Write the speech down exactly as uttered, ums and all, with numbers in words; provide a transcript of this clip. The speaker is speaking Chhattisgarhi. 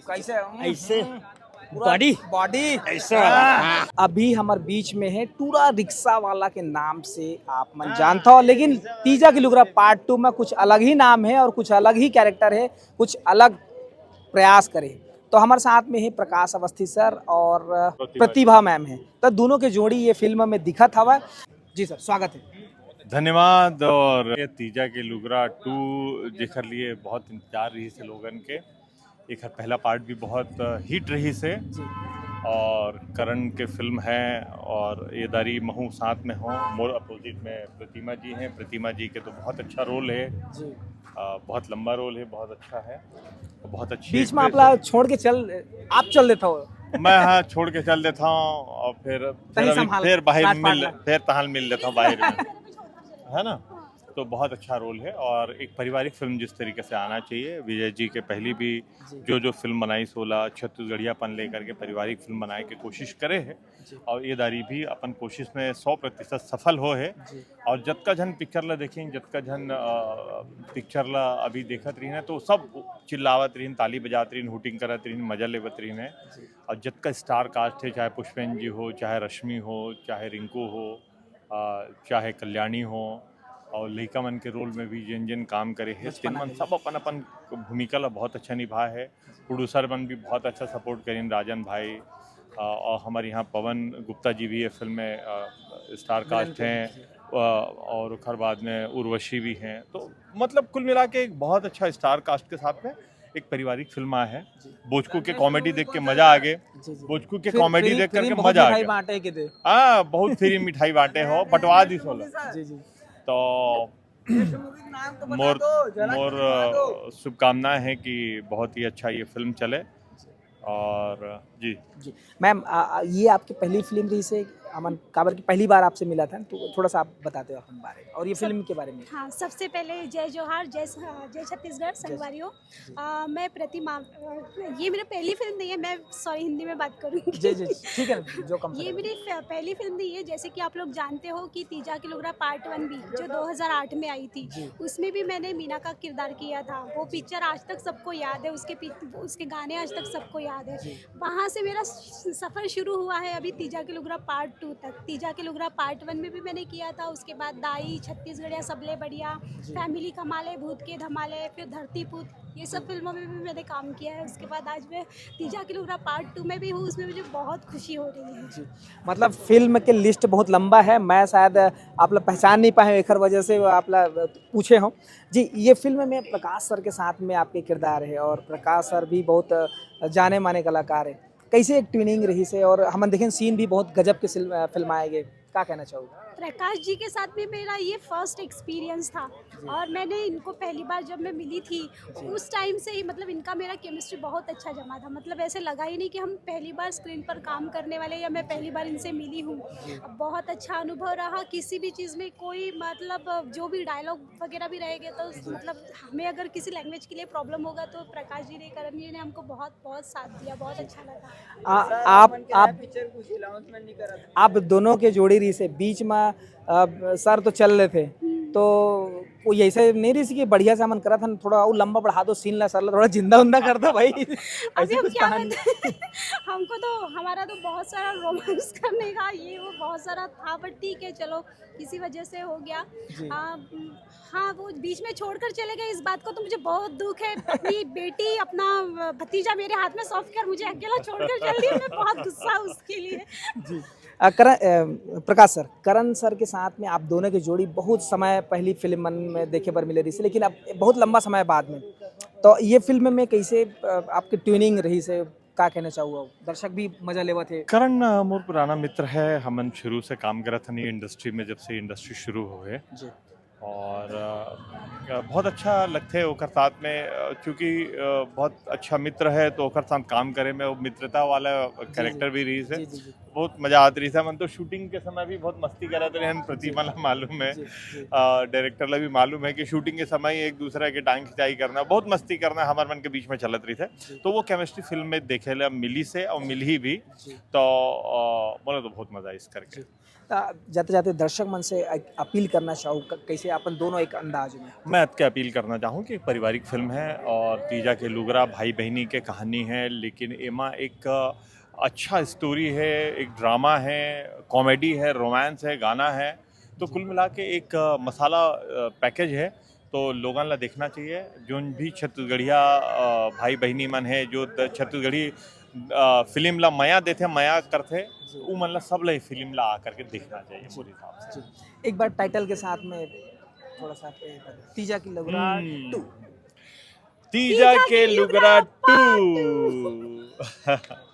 कैसे? ऐसे? पूरा Body? Body? ऐसे वाला? हाँ। अभी हमारे बीच में है टूरा रिक्शा वाला के नाम से आप मन जानता हो, लेकिन तीजा की लुगरा पार्ट टू में कुछ अलग ही नाम है और कुछ अलग ही कैरेक्टर है, कुछ अलग प्रयास करे। तो हमारे साथ में है प्रकाश अवस्थी सर और प्रतिभा मैम है। तो दोनों के जोड़ी ये फिल्म में दिखत हवा। जी सर, स्वागत है। धन्यवाद। और ये तीजा के लुगरा टू जेकर लिए बहुत इंतजार रहिस हे लोगन के। एकर पहला पार्ट भी बहुत हिट रहिस हे और करण के फिल्म है और ये दारी महू साथ में हो। मोर अपोजिट में प्रतिमा जी हैं। प्रतिमा जी के तो बहुत अच्छा रोल है। जी। बहुत लंबा रोल है, बहुत अच्छा है, बहुत अच्छी बीच में आपला छोड़ के चल आप चल देता हो। मैं हाँ छोड़ के चल देता हूँ और फिर फिर, फिर बाहर मिल फिर तहाल मिल लेता हूँ बाहर में, है ना। तो बहुत अच्छा रोल है और एक पारिवारिक फिल्म जिस तरीके से आना चाहिए। विजय जी के पहली भी जो जो फिल्म बनाई सोला छत्तीसगढ़ियापन लेकर के पारिवारिक फिल्म बनाए के कोशिश करे है और ये दारी भी अपन कोशिश में सौ प्रतिशत सफल हो है। और जतका झन पिक्चर ला देखें, जतका झन पिक्चर ला अभी देखत रही ना, तो सब चिल्लावत रही, ताली बजात रही, हुटिंग करत रही, मजा लेवत रही है। और जतका स्टार कास्ट है, चाहे पुष्पेन जी हो, चाहे रश्मि हो, चाहे रिंकू हो, चाहे कल्याणी हो, और लइका मन के रोल में भी जिन जिन काम करे है, तेन मन सब अपन अपन भूमिका ला बहुत अच्छा निभा है। प्रोड्यूसर मन भी बहुत अच्छा सपोर्ट करें, राजन भाई, और हमारे यहाँ पवन गुप्ता जी भी ये फिल्म में स्टार कास्ट हैं, और ओखर बाद में उर्वशी भी हैं। तो मतलब कुल मिला के एक बहुत अच्छा स्टार कास्ट के साथ में एक पारिवारिक फिल्म आया है। बोचकू के कॉमेडी देख के मजा आ गए। बोचकू के कॉमेडी देख करके मजा आ गया। हाँ, बहुत फ्री मिठाई बांटे हो, बंटवा दी सोला। तो मोर मोर शुभकामनाएं हैं कि बहुत ही अच्छा ये फिल्म चले। और जी मैम, ये आपकी पहली फिल्म रहिस हे हमन, काबर कि पहली बार आपसे मिला था, तो थोड़ा सा आप बताते हो अपन बारे में और ये फिल्म के बारे में। हाँ, सबसे पहले जय जोहार, जय जय छत्तीसगढ़ संगवारी हो। मैं प्रतिमा, ये मेरी पहली फिल्म नहीं है, मैं सॉरी हिंदी में बात करूँगी। जी जी, ठीक है, जो कम ये मेरी पहली फिल्म नहीं है। जैसे कि आप लोग जानते हो कि तीजा की लुगरा पार्ट वन भी जो दो हज़ार आठ में आई थी, उसमें भी मैंने मीना का किरदार किया था। वो पिक्चर आज तक सबको याद है, उसके उसके गाने आज तक सबको याद है। वहाँ से मेरा सफ़र शुरू हुआ है अभी तीजा के लुगरा पार्ट टू तक। तीजा के लुगरा पार्ट वन में भी मैंने किया था, उसके बाद दाई, छत्तीसगढ़िया, सबले बढ़िया, फैमिली कमाले, भूत के धमाले, फिर धरती पूत, ये सब फिल्मों में भी मैंने काम किया है। उसके बाद आज मैं तीजा के लुगरा पार्ट टू में भी हूँ, उसमें मुझे बहुत खुशी हो रही है। मतलब फिल्म के लिस्ट बहुत लंबा है, मैं शायद आप लोग पहचान नहीं पाए, एक वजह से आप लोग पूछे हो। जी, ये फिल्म में प्रकाश सर के साथ में आपके किरदार है और प्रकाश सर भी बहुत जाने माने कलाकार है। कैसे एक ट्विनिंग रहिस हे और हमन देखें सीन भी बहुत गजब के फिल्माए गए, का कहना चाहोगे? प्रकाश जी के साथ भी मेरा ये फर्स्ट एक्सपीरियंस था और मैंने इनको पहली बार जब मैं मिली थी उस टाइम से ही मतलब इनका मेरा केमिस्ट्री बहुत अच्छा जमा था। मतलब ऐसे लगा ही नहीं कि हम पहली बार स्क्रीन पर काम करने वाले या मैं पहली बार इनसे मिली हूँ। बहुत अच्छा अनुभव रहा। किसी भी चीज़ में कोई मतलब जो भी डायलॉग वगैरह भी रहेंगे तो मतलब हमें अगर किसी लैंग्वेज के लिए प्रॉब्लम होगा तो प्रकाश जी ने, करण जी ने हमको बहुत बहुत साथ दिया, बहुत अच्छा लगा। आप आप आप दोनों के जोड़ी रहिस हे बीच में, सर तो चल रहे थे तो कोई ऐसे नहीं रहिस कि बढ़िया से हमन करत हन, थोड़ा और लंबा बढ़ा दो सीन ला, सर ला थोड़ा जिंदा उंदा कर दो भाई। अभी हम क्या बताएं? हमको तो हमारा तो बहुत सारा रोमांस करने का ये वो बहुत सारा था, बट ठीक है चलो किसी वजह से हो गया। हाँ, वो बीच में छोड़कर चले गए, इस बात को तो मुझे बहुत दुख है। अपनी बेटी, अपना भतीजा मेरे हाथ में सौंप कर मुझे अकेला छोड़कर चल दिया, मैं बहुत गुस्सा उसके लिए। जी। आ, करण, प्रकाश सर, करण सर के साथ में आप दोनों की जोड़ी बहुत समय पहली फिल्म में देखे बर मिले रहिस हे, लेकिन अब बहुत लंबा समय बाद में, तो ये फिल्म में कैसे आपकी ट्विनिंग रहिस हे, का कहना चाहूँगा, दर्शक भी मजा लेवत हे। करण मोर पुराना मित्र है, हमन शुरू से काम करत हन इंडस्ट्री में, जब से इंडस्ट्री शुरू हो है। जी। और बहुत अच्छा लगते है ओकर साथ में, चूँकि बहुत अच्छा मित्र है तो ओकर साथ काम करे में वो मित्रता वाला कैरेक्टर भी रहिस हे। बहुत मजा आत रहिस हे। हमन तो शूटिंग के समय भी बहुत मस्ती करत रहे हैं, प्रतिमा ला मालूम है, डायरेक्टर ला भी मालूम है कि शूटिंग के समय एक दूसरा के टांग खिंचाई करना, बहुत मस्ती करना हमारे मन के बीच में चलत रहिस हे। तो वो केमिस्ट्री फिल्म में देखे ला मिलिस हे और मिलही भी। तो मोला तो बहुत मजा आइस करके। जाते जाते दर्शक मन से एक अपील करना चाहूँ, क- कैसे अपन दोनों एक अंदाज में? मैं अतके अपील करना चाहूँ कि एक पारिवारिक फिल्म है और तीजा के लुगरा भाई बहनी के कहानी है, लेकिन एमा एक अ, अच्छा स्टोरी है, एक ड्रामा है, कॉमेडी है, रोमांस है, गाना है। तो कुल मिला के एक अ, मसाला पैकेज है। तो लोगन ला देखना चाहिए। जोन भी छत्तीसगढ़िया अ, भाई बहनी मन है, जो द- छत्तीसगढ़ी अ, फिल्म ला मया देथे, मया करथे, उ मन ला, सब ला ये फिल्म ला आ करके देखना चाहिए मोर हिसाब से। एक बार टाइटल के साथ में थोड़ा सा पे कर दे। तीजा के लुगरा हम्म। टू। तीजा के लुगरा टू।